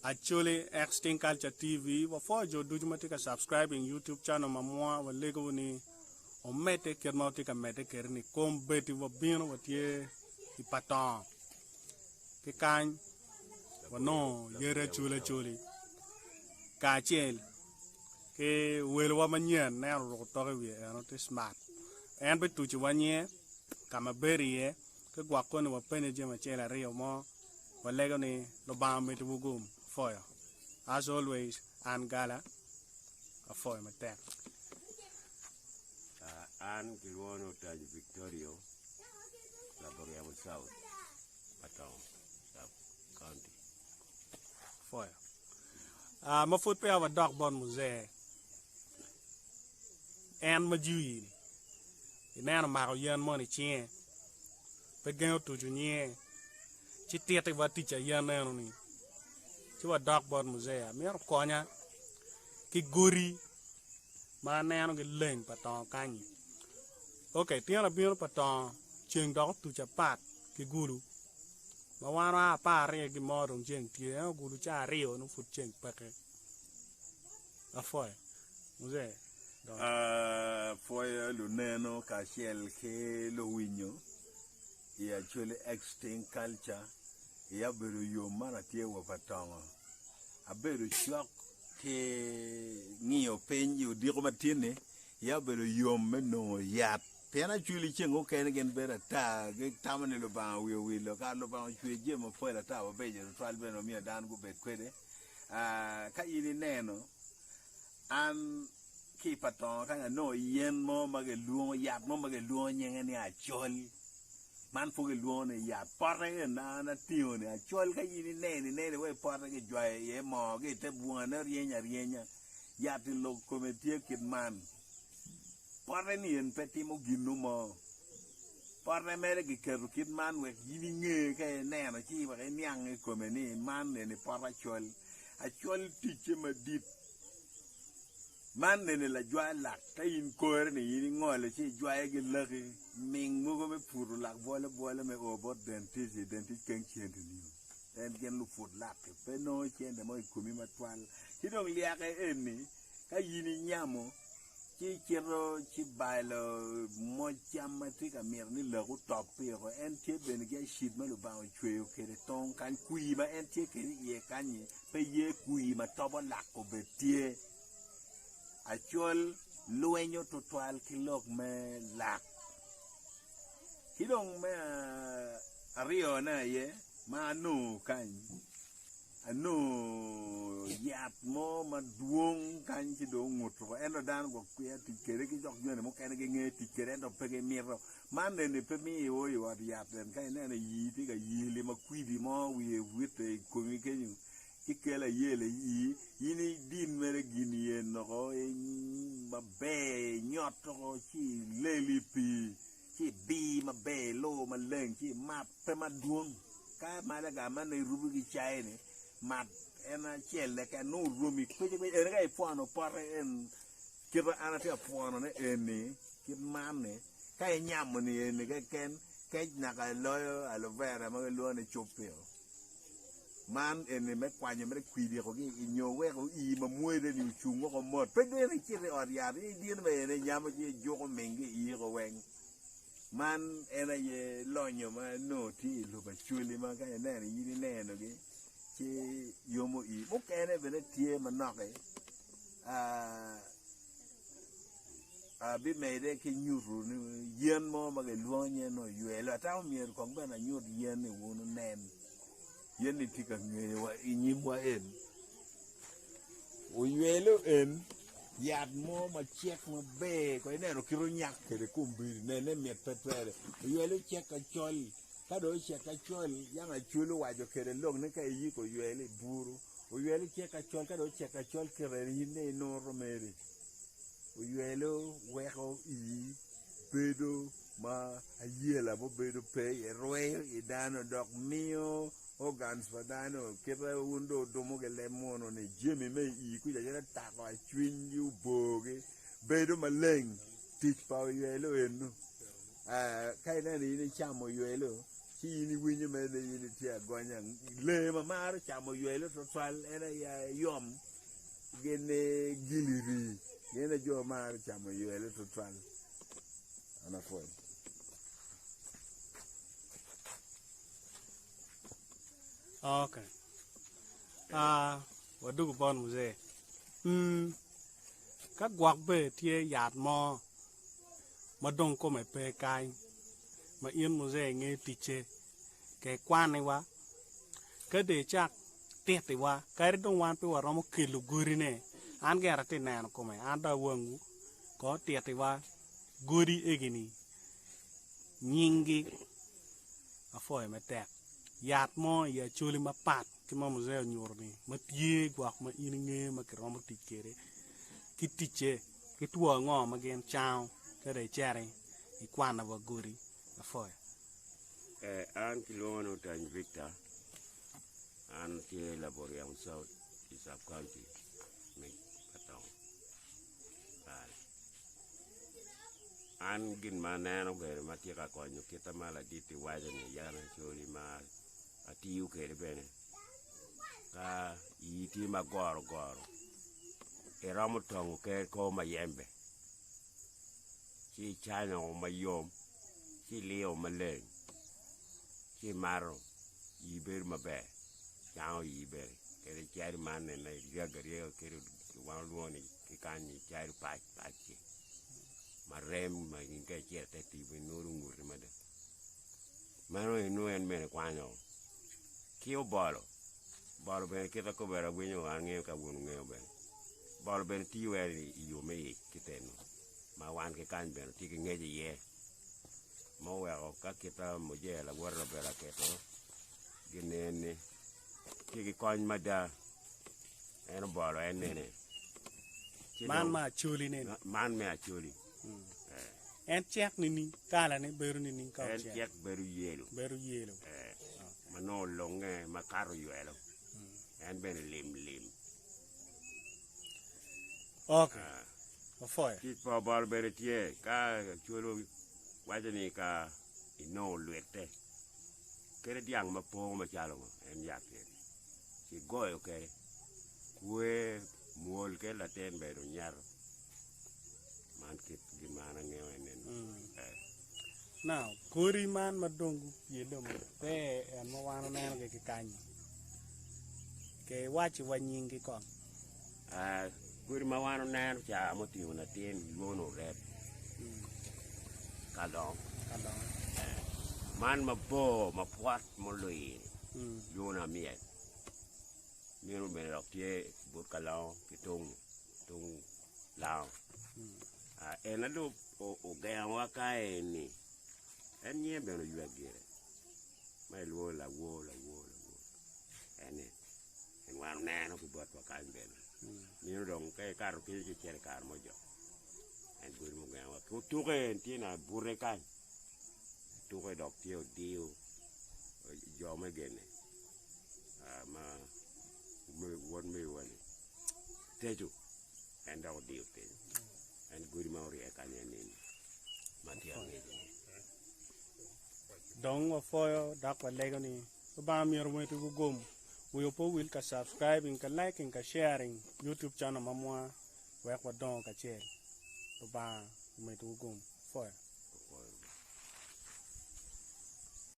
Acholi Extinct Culture TV wapwoyo jo ducu ma tye ka subscribing YouTube channel ma mwa walego ni omedde kit ma watye ka medde kwede ni kombeddi wabino watye i patongo ki kany wanongo yadi acholi acholi kacel ki welowa manyen neno oruko otok i wiye eno tye smart en bituco wa nyinge ka ma bedo iye ki gwok koni wapenye jami acel aryo mo Walego ni Lubanga omeddiwu gum apwoyo. As always, an Gala, apwoyo matek. An kilwongo ni Otaji Victorio, Laboryamo South, Patongo Sub County. Apwoyo. Ah, ma pud peya wadok bot muzee, en ma jwi-ni, ineno omako yen moni i cinge, pe gengo tuco nyinge, ci tittiwa tic ayen eno-ni, ci wadok bot Muzee, amito okonya ki godi ma aneno gileng pa tongo kany-nyi. Ok, tyen abino pa tongo, ceng dok otuc apat ki gulu, ma wan waa 12 gin mo dong ceng tye, ento gulu ca aryo nongo pud ceng peke. Apwoyo. Muzee, dong. Apwoyo luneno kacel ki luwinyo. I Acholi Extinct Culture, iya obedo yom man atye wa pa tongo. Abedo cok ki ngiyo piny i odiko matin-ni, iya obedo yom me nongo yat. Pien Acholi ceng mukene gin bedo ata, gitamo ni Lubanga wiye owilo. Kara Lubanga ocweyo jami mapol ata mabeco tutwal bene ma myero dano gubed kwede. Ka in ineno, an Ki i pa tongo kany anongo yen mo ma gilwongo, yat mo ma gilwongo nyinge ni acol. Man pud gilwongo ni yat pote eni an atingo ni acol ka in ineno ineno wa i pote kijwayo iye moo ki ite bwongane ryeny aryenya. Yat-ti lok kome tye kit man, pote ni eni pe timo ginu mo. Pote mere giketo kit man wek in inge ka ineno ci wek iniang i kome ni man eni pot acol. Acol ticce madit. Man nene lajwa lak, ka in kore ni in ingolo ci ijwayo ki laki, ming mogo me puto lak bwolo bwolo me o bot dentist i dentist keng cente nio. En gin luput lak-ki pe nongo cente mo i komi matwal. Ki dong lyake eni ka in inyamo ci icito ci balo moc cam ma tye ka mito ni lak otop piko. En tye bene ki acid ma Lubanga ocweyo kwede tong kany, kwir ma en tye kwede iye kany-nyi Pe ye kwir ma tobo lak obed tye. Acol lwenyo tutwal ki lok me lak. Ki dong me aryone aye ma anongo kany, anongo yat mo madwong kany ci dong onguto woko ento dano gwok peya tic kwede ki dok joni mukene gingeyo tic kwede ento pe gimito. Man eni pe miyo iwo i ot yat en ka ineno iyii tye ka yeli ma kwidi mo wiye wite i komi kenyo ci kelo ayela i ii in idin mere gin yen oko maber inyot oko ci ilel i pii ci ibir maber ilur maleng ci imat pe madwong ka malaga man irubo ki cai ni mat en acel keken nongo oromi kweci kweci eni ka ipwono pote en Kit ma an atye ka pwonone eni, kit man-ni, ka inyamo ni eni keken, kec naka iloyo alovera ma gilwongo ni cupio. Man eni me kwanyo mere kwidiko ki i nyo weko ii ma mwede-ni ocung woko mot. Pe dong icito i ot yat, in idino ma eni inyamo ci ijuko mingi i iko weng. Man en aye lonyo ma nongo tye i lobo Acholi ma ka ineno in inenogi ci yomo ii. Mukene bene tye manok-ki. Abimedde ki nyuto yen mo ma gilwongo nyinge ni oywelo. Atamo myero kong bene anyut yen-ni wun wunen. Yen-ni tye ka ngeyowa i nyimwa eni. Oywelo en yat mo macek maber kong ineno kit onyak kwede kombeddi nene mit pe twere. Oywelo cek acol ka dong ocek acol yang acol owaco kwede lok ni ka iyiko oywelo i buru Oywelo cek acol, ka dong ocek acol kite in dong inuro meri. Oywelo weko iyi bedo ma ayela mo bedo pe iye, rweyo i dano dok miyo organs pa dano kite wun dong wudumo ki leb munu ni jami me ii kuca calo tako acwiny gi obogi bedo maleng. Tic pa oywelo eno. Ka ineno in icamo oywelo. Ci in iwinyo mere ni in itye agonya. Lee ma maro camo ywelo twatwal en aye yom gin giliri, gin aye jo ma maro camo ywelo twatwal. An apwoyo. Ok. Ah, wadwogo bot muzee. Mm, ka gwok bene tye yat mo ma dong kome pe kany, ma in muzee ingeyo ticce, ke ikwaniwa, ka dong icak tittiwa, kadi dong wan pe waromo kelo godine, an gire atye neno kome, an dong awangwu, ko tittiwa godi egini nyinggi apwoyo matek. Yat mo i Acholi mapat ki ma muzee onyuto-ni ma tye gwok ma in ingeyo ma kiromo tic kwede ki ticce ki two ango ma gin cango ka dong icito ikwano wa godi apwoyo. An kilwonga ni Otany Victor, an atye Laboryamo South i Sub County me Katongo kare. An gin ma aneno bene ma tye ka konyo kita ma ladit-ti waco ni yan Acholi ma atiyo kwede bene ka iyi tye ma goro goro iromo tongo ker kor mayembe ci icanyo mayom ci iliyo maleng ci imato iyi bedo maber cango iyi bene kadi calo man nene iryego aryega kadi wan walwongo ni ki kany ni calo pac pac-ci ma rem ma in ka icito ite tipo inwodo nguti mada meno nongo en bene kwanyo ki obolo, obolo bene kite kobedi awinyo angeyo ka wun wungeyo bene obolo bene tiyo en i yo me ic kite-nu ma wan ki kany bene watye ki ngec iye ma oweko ka kita mujee lawote obedo aketo ginen ni tye ki kony mada en obolo en nene. Man me Acholi nene? Man me Acholi. En cek nining? Kalane bedo nining ka ocek? En cek bedo yelo. Bedo yelo. Ma nongo olunge makato oywelo. En bene lim lim. Ok. Opwoyo. Tic pa obolo bene tye ka Acholi waco ni ka inongo lwite kadi dyang ma pongo macalo ngo en yat eni ci igoyo kwede kwer mwol kede latin bene onyato man kit gin ma an angeyo en eni. Now, kodi man ma dong gupyelo maber en ma wan wanenogi ki kany-nyi, ke iwacciwa nyinggi kong. Kodi ma wan oneno ca mutingo latin kilwongo ni oreb kalong man mabor mapwot mulwir kilwongo ni amyel meno bene dok tye but kalongo ki tung lango en aye dong ogengowa ka eni en nyinge bene oywek gire ma ilwongo ni lawor lawor lawor ene. En wan oneno ki botwa kany bene. Meno dong ka ikato kenyo ci icito i kare mo jo. En godi mugengowa. Ki otuke en tye na bute kany. Otuke dok tye odiyo jo me gene ma wod mewa ni Teco en dok odiyo kenyo. En godi ma orye kany en nini ma tye angec ni. Dong wapwoyo dok walego ni Lubanga myero omeddi gum. Wi opo wil ka subscribing, ka liking, ka sharing YouTube channel mamwa wek wadongo kacel. Lubanga omeddi gum. Apwoyo.